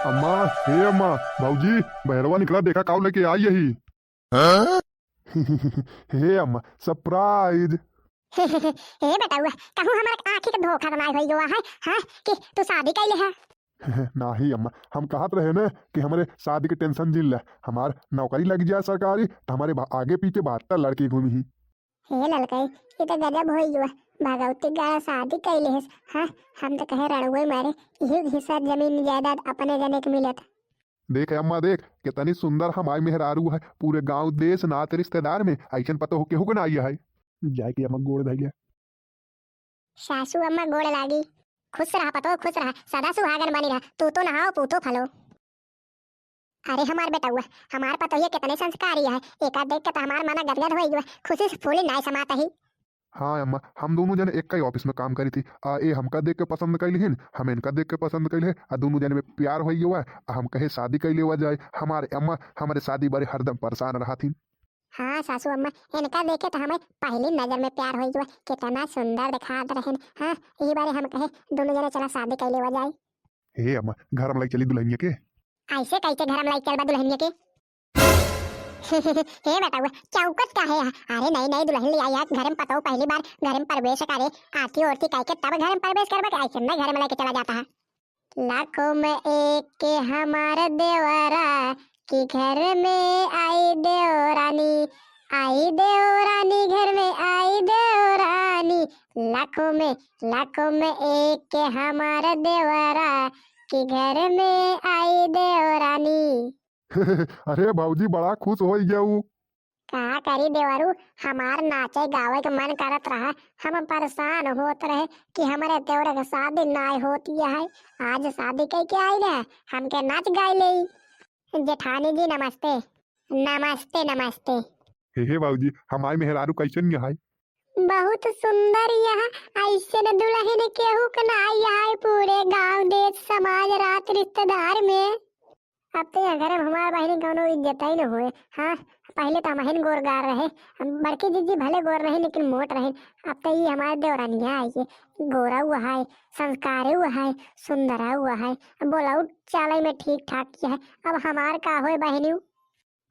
अम्मा, हे अम्मा, भाऊजी, बहरवा निकला, देखा काव लेके आई यही। हे अम्मा, सरप्राइज। हे बेटा, कहूँ हमारे आँखी के धोखा तो नहीं होई गया है? हाँ, कि तू शादी कैले है? नाही अम्मा, हम कहत रहे ना कि हमारे शादी के टेंशन जिल ले, हमार नौकरी लग जाए सरकारी तो हमारे आगे पीछे 72 लड़की घूमी ही। हे ललकाई, ये तो गजब होई गया, भगवती गाड़ा शादी कैले है। हाँ, हम तो कहे रणुए मारे यही हिस्सा जमीन जायदाद अपने जने के मिलत। देख अम्मा, देख कितनी सुंदर हमारी मेहरारू है, पूरे गांव देश नात रिश्तेदार में ऐसन पता हो केहू के ना आई है। जाए के अम्मा गोड़ धइले। सासू अम्मा गोड़ लागी। खुश रहा पतो, खुश रहा, सदा सुहागन बनी रहा, तू तो नहाओ पूतो फलो। अरे हमार बेटा हुआ, हमार पतो ये कितने संस्कारी है, एका देख के तो हमार मना गदगद होई गया, खुशी से फूली नहीं समाता ही। हाँ अम्मा, हम दोनों जने एक ही ऑफिस में काम करी थी आ ए हमका देख के पसंद कैली हिन, हम इनका देख के पसंद कैले आ दोनों जने में प्यार हो गया आ हम कहे शादी कैले हुआ जाए। हमारे अम्मा हमारे शादी बारे हरदम परेशान रहा थी। हाँ सासू अम्मा, इनका देखे तो हमें पहली नजर में प्यार हो गया, कितना सुंदर दिखात रहन। हाँ, यही बारे हम कहे दोनों जने चला शादी कैले हुआ जाए। हे अम्मा, घर में लाई चली दुल्हनिया के। ऐसे कैसे घर में लाई चल बा दुल्हनिया के? हे बेटा हुआ, चौकस का है? अरे नई नई दुल्हन ले आई है घर में, पता हो पहली बार घर में प्रवेश करे, आरती औरती कह के तब घर में प्रवेश करबा, ऐसे नहीं घर में लेके चला जाता है। लाखों में एक के हमार देवरा कि घर में आई देवरानी, आई देवरानी घर में आई देवरानी, लाखों में एक के हमार देवरा कि घर में आई देवरानी। अरे भाऊजी, बड़ा खुश हो गया। का करी देवरू, हमार नाचे गावे के मन करत रहा, हम परेशान होत रहे कि हमारे देवर के शादी नाय होती है, आज शादी कह के आई रहे, हमके नाच गाय ले। जेठानी जी नमस्ते। नमस्ते नमस्ते। हे भाऊजी, हमारी मेहरारू कैसन है? बहुत सुंदर, यहाँ ऐसे न दुल्हन केहू के ना आई पूरे गांव देश समाज रात रिश्तेदार में। अब तो यहाँ घर में हमार बहनी कौनो इज्जत ही न होए। हाँ, पहले तो हम गोरगार रहे, हम बड़की जीजी भले गोर रहे लेकिन मोट रहे, अब तो ये हमारे देवरानिया आई है, गोरा हुआ है, संस्कार हुआ है, सुंदर हुआ है, बोला चाले में ठीक ठाक किया है, अब हमार का होए बहनी?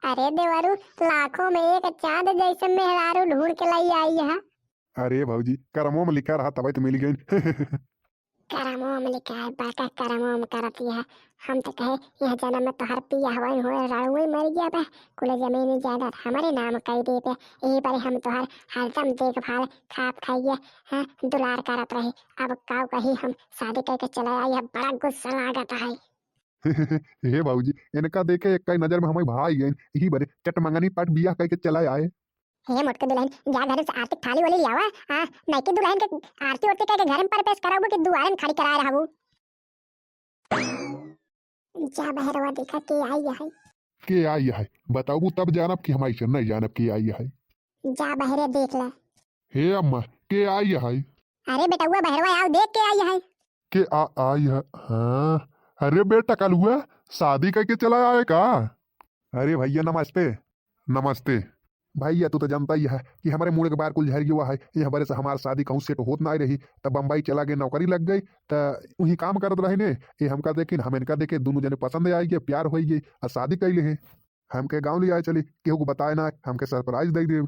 अरे देवरू, लाखों में एक चांद जैसे मेहरारू ढूंढ के लाई आई है। अरे भाऊजी, करमों में लिखा रहा तभी तो मिल गई। करमों में लिखा है, बड़का करमों में करती है। हम तो कहे यह जन्म में तोहर पिया हवाई होए राड़ुए मर गया बे, कुल जमीन जायदाद हमारे नाम कह दे पे, यही पर हम तोहर हरदम देखभाल खाप खाइए, हाँ दुलार करत रहे, अब काव कही हम शादी करके चला आई है, बड़ा गुस्सा लागत है। हे भाऊजी, इनका देखे एक नजर में हमारी भाई गई, यही बरे चट मंगनी पट बियाह कह के चला आए। हे मोटके दुल्हन, जा घर से आरती थाली वाली लियावा, हाँ नैकी दुल्हन के आरती उरती करके घर में प्रवेश कराबू कि दुआरे में खड़ी कराए रहबू? जा बहरवा देखा के आई है। के आई है बताबू तब जानब कि हम ऐसे नहीं जानब के आई है। जा बहरे देख ले। हे अम्मा, के आई है? अरे बेटा हुआ, बहरवा आओ देख के आई है। के आ आई है? हाँ, अरे बेटा कल हुआ शादी करके चला आए का? अरे भैया नमस्ते। नमस्ते भैया, तू तो जानता ही है कि हमारे मुँह के बार कुल झर हुआ है, ये हमारे से हमार शादी कहूँ सेट होत ना रही, तब बम्बई चला गए, नौकरी लग गई, तो वहीं काम करत रहे ने, ये हमका देखे हम इनका देखे दोनों जने पसंद आई गए, प्यार हो गई और शादी कैले हैं। हमके गाँव ले आए चली, केहू को बताए ना, हमके सरप्राइज दे दे।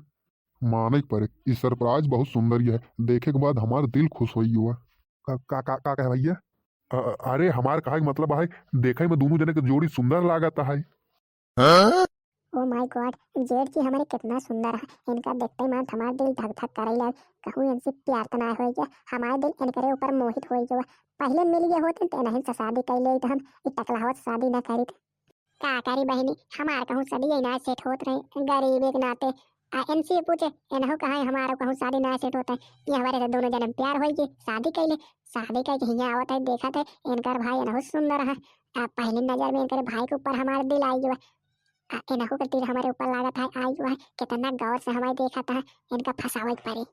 माने के पड़े, इस सरप्राइज बहुत सुंदर है, देखे के बाद हमार दिल खुश हो हुआ। का का का, का कहे भैया? अरे हमार कहा के मतलब है, देखे में दोनों जने के जोड़ी सुंदर लागत है। ओ my God, जेठ जी हमारे कितना सुंदर है, इनका देखते ही मन हमारा दिल धक धक करे लग, कहूँ इनसे प्यार तो ना हो गया, हमारा दिल इनकरे ऊपर मोहित हो गया। पहले मिल गए होते तो नहीं से शादी कर ले, तो हम इ टकलावत शादी ना करी। का करी बहनी, हमार कहूँ शादी ना सेट होत रहे, गरीब एक नाते आ एनसी पूछे एनहु कहा हमारा कहूँ शादी ना सेट होता है, ये हमारे तो दोनों जन्म प्यार हो गए, शादी कर ले, शादी करके हियाँ आवत है, देखत है इनकर भाई एनहु सुंदर है, आ पहली नजर में इनकर भाई के ऊपर हमारा दिल आई गया, एनहु के तीर हमारे ऊपर लागत है आई हुआ है, कितना गौर से हमारे देखा था, इनका फसावत पड़े।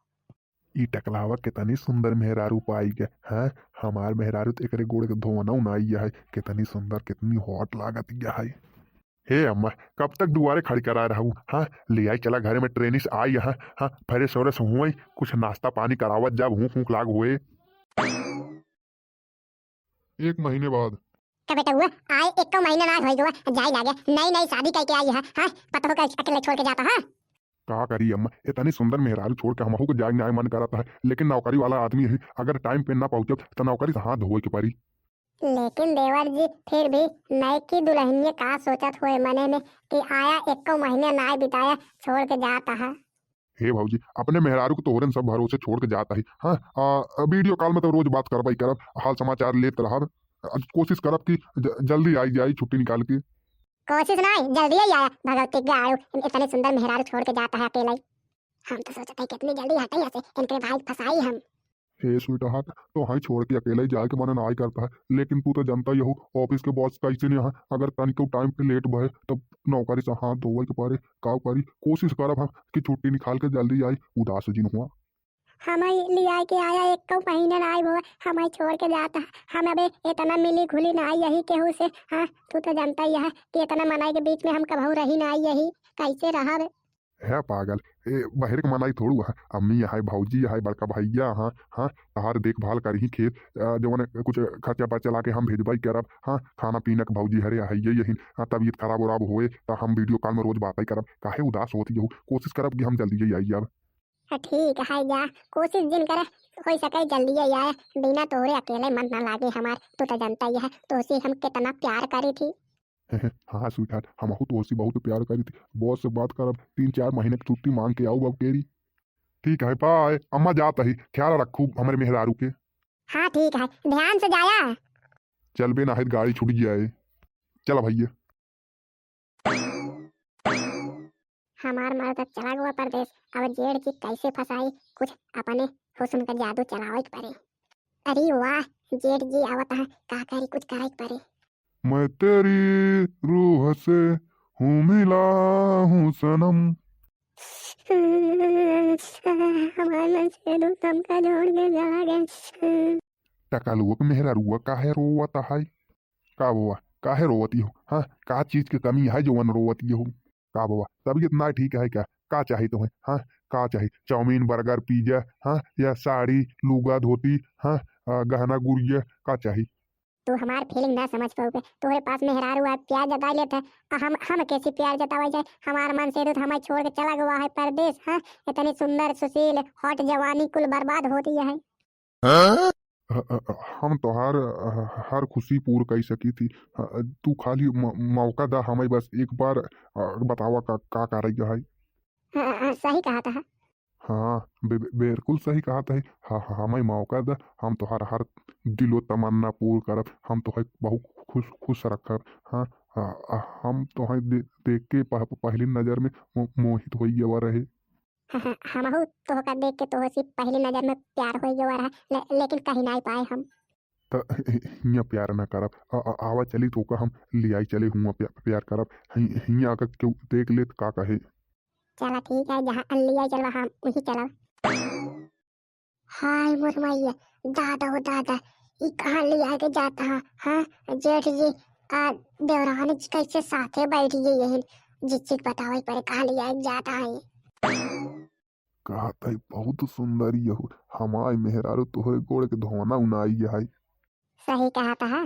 ई टकलावा कितनी सुंदर मेहरारू पाई गया है, हमार मेहरारू तो एकरे गोड़ के धोना ना आई है, कितनी सुंदर कितनी हॉट लागत गया है। हे अम्मा, कब तक दुआरे खड़ी करा रहा हूँ? हाँ ले आई चला घर में, ट्रेनिंग से आई यहाँ, हाँ फ्रेश व्रेश हुई, कुछ नाश्ता पानी करावत जब हूँ फूक लाग हुए। 1 महीने बाद। का बेटा हुआ आए एक महीना ना होई गवा जाई लागे, नई नई शादी करके आई है। हां, पता हो अकेले छोड़ के जाता है। का करी अम्मा, इतनी सुंदर मेहरारू छोड़ के हमहू के जाए ना मन करता है, लेकिन नौकरी वाला आदमी है, अगर टाइम पे ना पहुंचे तो नौकरी से हाथ धोए के पड़ी। लेकिन देवर जी फिर भी नई की दुल्हनिया का सोचत होए मने में कि आया एक महीने ना बिताया छोड़ के जाता है। हे भौजी, अपने मेहरारू को तोहरन सब भरोसे छोड़ के जाता है। हाँ, वीडियो कॉल में तो रोज बात करबई करब, हाल समाचार लेत रहब, कोशिश करब कि जल्दी आई जाई छुट्टी निकाल के। कोशिश नहीं, जल्दी ही आया भगवती गाड़ू, इतने सुंदर मेहरारू छोड़ के जाता है अकेला ही। हम तो सोचते हैं कितनी जल्दी हटे यहाँ से, इनके भाई फंसाई हम। हे स्वीट हार्ट, तो हाई छोड़ के अकेले ही जाए के मन ना करता है, लेकिन तू तो जानता ही हो ऑफिस के बॉस कैसे नहीं है, अगर तनिको टाइम पे लेट भये तो नौकरी से हाथ धोवे के पड़े। का करी, कोशिश करब हम कि छुट्टी निकाल के जल्दी आई, उदास जिन हुआ। हमें लिया के आया एक को महीना ना आई हुआ, हमें छोड़ के जाता है। हम अबे इतना मिली घुली ना आई यही केहू से। हाँ, तू तो जानता ही है कि इतना मनाई के बीच में हम कभू रही ना आई, यही कैसे रहा बे? है पागल, ए बहरे के मनाई थोड़ू है, अम्मी है, भौजी है, बड़का भैया। हाँ हाँ, तहार देखभाल करही खेत जवन कुछ खर्चा पर्चा ला के हम भेजबई करब। हाँ, खाना पीना के भौजी हरे है यही। हाँ, तबीयत खराब उराब होए तो हम वीडियो कॉल में रोज बातें करब। काहे उदास होती हो, कोशिश करब कि हम जल्दी ही आई अब। हाँ, ठीक है जा, कोशिश जिन करे हो सके जल्दी ही आया, बिना तोहरे अकेले मन ना लागे हमार। तू तो जानता ही है तो हम कितना प्यार करी थी। हाँ स्वीट हार्ट, हम तो उसी बहुत प्यार करी थी। बॉस से बात करब, 3-4 महीने की छुट्टी मांग के आऊ अब केरी। ठीक है बाय, अम्मा जात ही, ख्याल रखू हमारे मेहरारू के। हाँ ठीक है, ध्यान से जाया। चल बे ना गाड़ी छूट गया है। चला भैया। हमार मर्द चला गया परदेश, अब जेठ जी कैसे फंसाई, कुछ अपने हुस्न का जादू चलावे के पड़े। अरे वाह, जेठ जी आवत है, का करी कुछ करे के पड़े। मैं तेरी रूह से हूँ मिला हूँ सनम। हमार मन से तुमका छोड़ के चला गए। टकालुआ के मेहरारुआ काहे रोवत है? का बुआ काहे रोवती हो? हाँ, का चीज के कमी है जो वन रोवती हो? का बुआ तबीयत ना ठीक है क्या? का चाहिए तुम्हें? हाँ, का चाहिए? चाउमीन बर्गर पिज्जा, हाँ, या साड़ी लुगा धोती, हाँ, गहना गुड़िया, का चाहिए? तू हमार फीलिंग ना समझ पाओगे, तोहरे पास मेहरारू है प्यार जता लेते है, हम कैसे प्यार जतावे जाए? हमार मन से तो हमें छोड़ के चला गया है परदेश। हाँ, इतनी सुंदर सुशील हॉट जवानी कुल बर्बाद होती है। हम तोहार हर खुशी पूर कर सकी थी, तू खाली मौका दा हमें बस एक बार, बतावा का का करे है। हाँ, सही कहा था। हाँ बिल्कुल सही कहा था। हाँ हाँ, हमें मौका दा, हम तोहार हर दिलो तमन्ना पूर करब, हम तोहे बहुत खुश खुश रखब। हाँ हाँ, हम तोहे देख के पहली नजर में मोहित हो गया रहे। हमहू तोहका देख के तोह से पहली नजर में प्यार हो गया रहा, लेकिन कहीं नहीं पाए हम। त हियाँ प्यार ना करब, आवा चली तो का हम लियाई चले हुआ प्यार करब। हियाँ अगर क्यों देख ले का कहे। चला ठीक है, जहाँ लिया चलवा हम वहीं चला। हाय मोर मैया, दादा हो दादा, ई कहाँ लिया के जाता है? हाँ जेठ जी आ देवरानी जी कैसे साथे बैठ गई यही जिच्ची बतावे पर कहाँ लिया के जाता है? कहत है बहुत सुंदरी हो हमार मेहरारू, तोहरे गोड़ के धोना उनाई है। सही कहा था।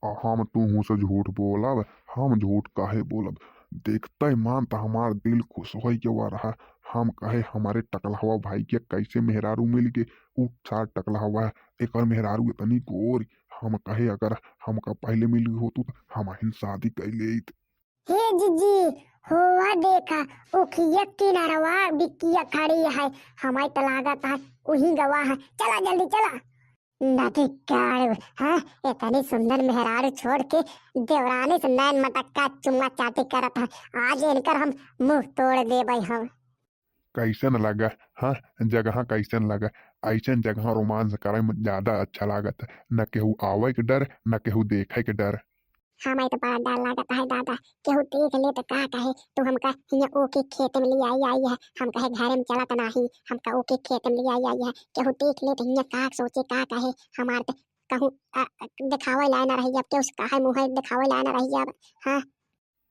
आ हम तू हूँ से झूठ बोलब? हम झूठ काहे बोलब? देखते ही मान त हमार दिल खुश हो गया रहा। हम कहे हमारे टकलहवा भाई के कैसे मेहरारू मिल के, उ सार टकलहवा है, एक और मेहरारू इतनी गोर। हम कहे अगर हमका पहले मिल गई होतू तो हम अहिन शादी कर लेत। हे जीजी हुआ देखा उखिया किनारवा बिकिया खड़ी है, हमारी तो लागत है वही गवाह है, चला जल्दी चला। नदी गाड़, हाँ इतनी सुंदर मेहरारू छोड़ के देवरानी से नैन मटक्का चुम्मा चाटी करत है, आज इनकर हम मुंह तोड़ देबै हम। कैसन लगा? हाँ, जगह कैसन लगा? ऐसन जगह रोमांस करे में ज्यादा अच्छा लागत, न केहू आवे के डर न केहू देखे के डर। हमें तो बड़ा डर लागत है दादा, केहू देख ले तो का कहे, तू हमका हियां ओके खेत में ले आई आई है, हम कहे घर में चलत नाही, हमका ओके खेत में ले आई आई है, केहू देख ले तो हियां का सोचे का कहे, हमार तो कहूँ दिखावे लायक ना रही जब, केहू काहे मुँह दिखावे लायक ना रही जब। हाँ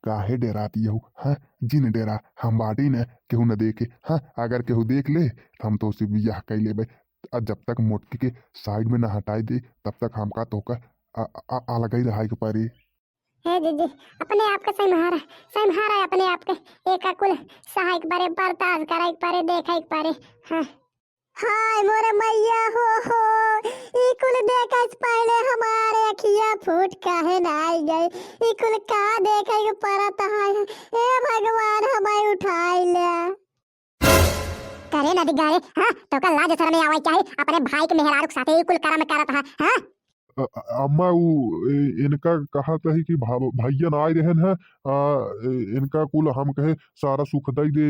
काहे डेराती हो? हाँ, जिन डेरा हम बाटी न केहू न देखे। हाँ, अगर केहू देख ले तो हम तो उसे बियाह कर लेबै, और जब तक मोटकी के साइड में न हटाई दे तब तक हमका तोहका आ, आ, आ लगाई रहा के पारी। हे दीदी, अपने आप के संहारा संहारा, अपने आप के एक कुल सहायक बारे बर्दाश्त करे पारे देखे पारे। हाँ हाय मोरे मैया हो हो, ई कुल देखे से पहले हमारे अखिया फूट काहे ना आई गई? ई कुल का देखे के पड़त है? हे भगवान, हमें उठाई ले। करे नदी गारे, हाँ तो का लाज शर्म आवे चाहे अपने भाई के मेहरारू के साथे ई कुल करम करत है? हाँ अम्मा, उ इनका कहा है कि भैया ना आए रहन है, इनका कुल हम कहे सारा सुख दई दे।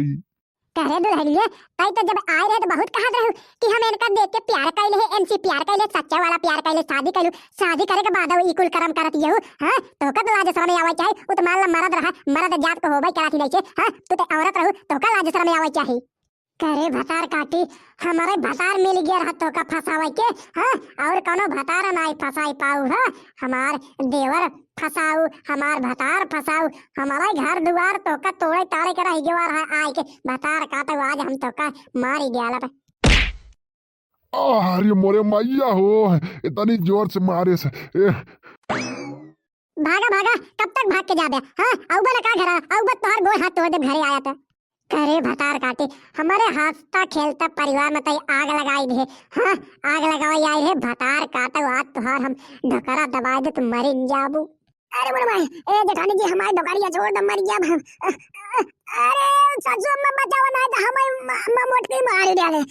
करे दुल्हनिया, तई तो जब आए रहे तो बहुत कहत रहू कि हम इनका देख के प्यार कैले है, एमसी प्यार कैले, सच्चा वाला प्यार कैले, शादी कैलू। शादी करे के बाद ई कुल करम करत यहू। हां तो का लाज शर्म आवे चाहे? उ तो मान ला मरद रहा, मरद जात को होबे करत नहीं छे। हां तू तो औरत रहू तो का लाज शर्म आवे चाहे? करे भतार काटी, हमारे भतार मिल गया रहा तो का फसावे के। हां और कोनो भतार नाई फसाई पाऊ। हां हमार देवर फसाऊ, हमार भतार फसाऊ, हमारा घर दुआर तो का तोड़े ताड़े के रह गया रहा आए के भतार काटे, आज हम तो का मारी गया। अरे मोरे मैया हो, इतनी जोर से मारे से ए, भागा भागा, कब तक भाग के जाबे? हाँ औबा का घर औबा, तोहर गोड़ हाथ तोड़ दे घरे आया था। करे भतार काटी, हमारे हंसता खेलता परिवार में तई आग लगाई दे। हाँ आग लगाई आई है भतार काटे, आज तोहार हम ढकरा दबा दे तुम मरी जाबू। अरे मोरे भाई, ए जेठानी जी, हमारी ढोकरिया छोड़ दे, मर गया हम। अरे ससुर अम्मा बचाओ ना, तो हमें मोटकी मार डाले।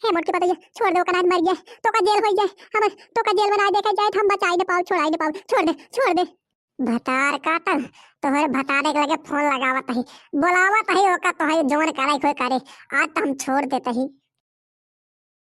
हे मोटकी पता छोड़ दो, कनात मर गया तो का जेल हो जाए, हम तो का जेल बना देखा जाए, हम बचाई न पाओ छोड़ाई न पाओ, छोड़ दे छोड़ दे। भतार काटल तोहर भतारे के लगे फोन लगावत ही, बोलावत ही, ओका तो है जोन करे कोई करे, आज तो हम छोड़ देते ही।